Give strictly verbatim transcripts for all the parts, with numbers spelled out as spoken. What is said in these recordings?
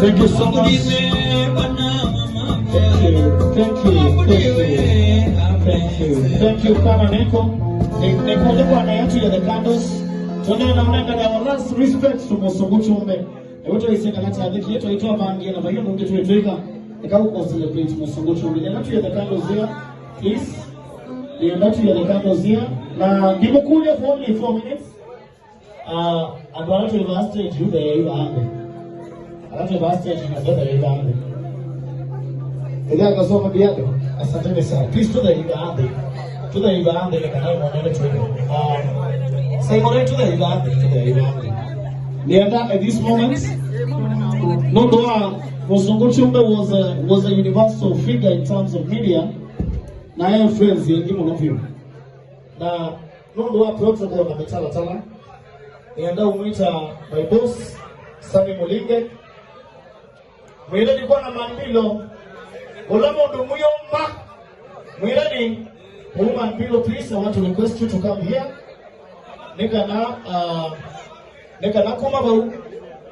Thank you so much. Thank you. Thank you. Thank you. Thank you. Thank you. Thank you. Thank you. Thank you. Thank you. Nĩkũlye kwa na yetu ya the candles. Tũnena, tũnena our last respect to Mũsũngũ Kyũmbe. Ewe twaisye kana kyathĩ kĩĩ twaitwa vangie na vaiyo mũngĩ twĩtwĩka. Eka ũko celebrate Mũsũngũ Kyũmbe. Nĩenda tuye the candles here, please. Nĩenda tuye the candles here. Na ndimũkũlya for only four minutes. Ah, andũ ala twĩ vaa stage, yu theyai vaa nthĩ. Ala twĩ vaa stage, andũ theyai vaa nthĩ. Ĩla akasoma biado, asanteni sana. Please, tũthei vaa nthĩ. Tũthei vaa nthĩ, nĩ kana ĩmonele twĩke. Ah, Simon, tũthei vaa nthĩ, tũthei vaa nthĩ. Nĩenda at this moment, nũndũ wa Mũsũngũ Kyũmbe was a, was a universal figure in terms of media, na e friends aingĩ mũno vyũ. Na nũndũ wa protocol na mĩtalatala, nĩenda ũmwĩta my boss, Sammy Mũlinge. Mwĩleni kwa na Manbilo. Ũla mũndũ mũyũmba. Mwĩleni, ũu Manbilo, please, I want to request you to come here. Nĩ kana, ah, nĩ kana kuma vau.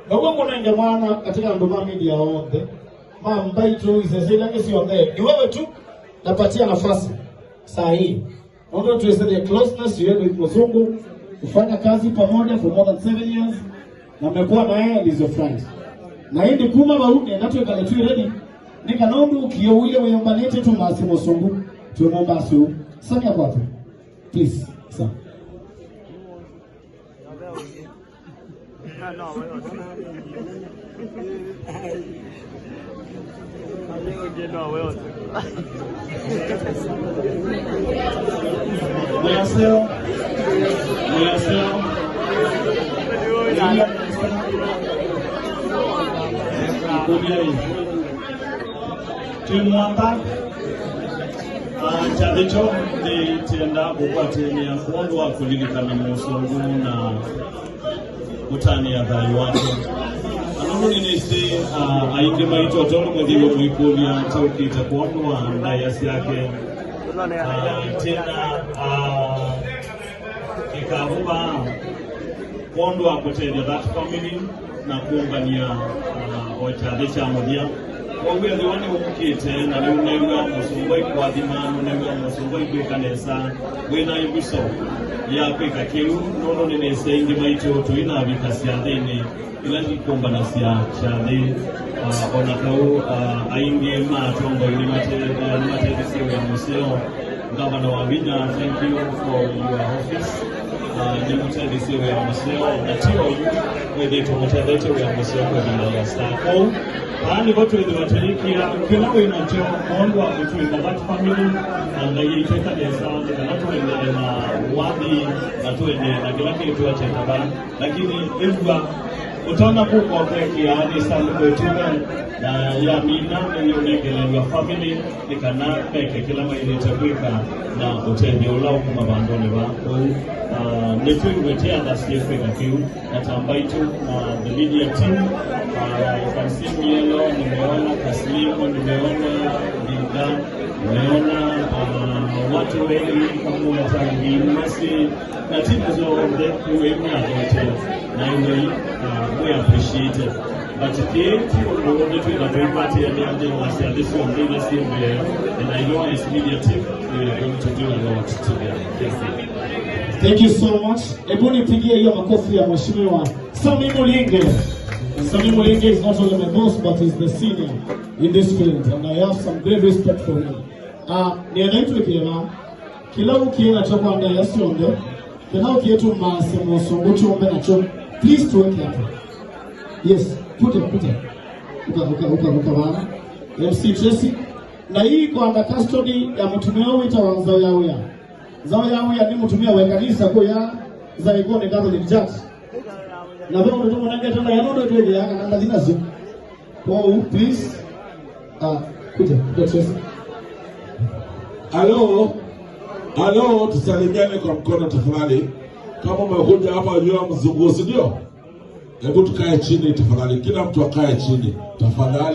Now'o ngũnenge mwana katika andũ ma media onthe. Ma mbaitũ, isese ila ingĩ syonthe. Ni wewe tu, napatia nafasi. Saa hii. Nũndũ twĩsĩ the closeness you have with Mũsũngũ, kufanya kazi pamoja for more than seven years, na mmekuwa na yeye and is your friend. Na ĩndĩ kuma vau, nĩenda twĩkale twĩ ready, nĩ kana ũndũ ũkĩe ũile wĩyũmbanĩtye tũmasi Mũsũngũ, twĩmũmbasi ũu. Samia kwake. Please, sir. Mwĩaseo, mwĩaseo. Kũlyai. Twĩ mwamba, ah, kyathĩ kyo nĩ kyendaa kũkwatĩanĩa kwondũ wa kũlilikana Mũsũngũ na kũtanĩa thayũ wake. Na nũndũ nĩnĩsĩ, ah, aingĩ maitũ, o ta ũla mwĩthĩiwe mũikũlya, tũkĩte kwondũ wa ndaĩa syake. Ah, tena, ah, kĩkavũva kwondũ wa kũtethya that family na kũmbany'a, ah, o kyathĩ kya mũthya. Kwoou ethĩwa nĩwũkĩte na nĩũnew'a Mũsũngũ aikũathima, nũnew'a Mũsũngũ aikwĩka nesa, wĩ na ĩvuso ya kwĩka kĩu, nũndũ nĩnĩsĩ aingĩ maitũ tũinavika syathĩnĩ ila ikũmbanasya kyathĩ. Ah, o na kau, ah, aingĩ ma atongoi nĩmate-, ah, nĩmatethisye wĩa mũseo. Ngavana Wavinya, thank you for your office. Ah, nĩmũtethisye wĩa mũseo, na ti oyu, mwĩthĩĩtwe mũtethetye wĩa mũseo kwa ĩvinda ya saa. Kwoou, vaa nĩvo twĩthĩwa tũyĩkĩa kĩla wĩ nakyo kwondũ wa kũtwĩka that family, na Ngai aitwĩka nesa, nĩ kana tũendee na wathi, na tũendee na kĩla kĩtũ atenda vaa. Lakini ĩw'a, ũtonya kũka ũkekĩa nĩ sandũkũ ĩtume, na yamina nĩyũnengelelw'a family, nĩ kana meke kĩla maĩlĩte kwĩka na ũtethyo ũla ũkuma vandũnĩ va. Kwoou, ah, nĩtwĩw'e tĩ athasye kwĩka kĩu, na ta mbaitũ, ah, the media team, ah, you can see Mielo, nimeona Kaslimu, nimeona Dinga, nimeona, ah, watu wengi kama watangi, masi, na timu zonthe, nĩwĩmwathote, na nĩwĩ, uh, we appreciate. But kĩĩ ti ũndũ ũngĩ twĩna tũikwatĩanĩa nthĩnĩ wa syathĩ syonthe ila syĩ mbee, and I know as media team, we are going to do a lot together. Thank you. Thank you so much. Hebu nipigie hiyo makofi ya Mheshimiwa Sammy Mulinge. Sammy Mulinge is not only my boss, but he's the senior in this field, and I have some great respect for him. Ah, nĩenda itwĩkĩe vaa. Kĩla ũkĩe nakyo kwa ndaĩa syonthe, kĩla ũkĩe tũmaase Mũsũngũ Kyũmbe nakyo. Please tuweke hapa. Yes, kuja, kuja. Uka, uka, uka, uka vaa. M C Tracy. Na hii iko under custody ya mũtumĩa ũyũ wĩtawa Nzaũ ya Wĩa. Nzaũ ya Wĩa nĩ mũtumĩa wa ĩkanisa kũya Zaĩkũnĩ Catholic Church. Na ve ũndũ tũmũnengete ndaĩa nũndũ twĩthĩaa kana ndathi nasyo. Kwoou, please. Ah, kuja, kuja Tracy. Halo. Halo, tusalimiane kwa mkono tafadhali. Kama umekuja hapa juu ya mzunguo, si ndio? Hebu tukae chini tafadhali. Kila mtu akae chini tafadhali.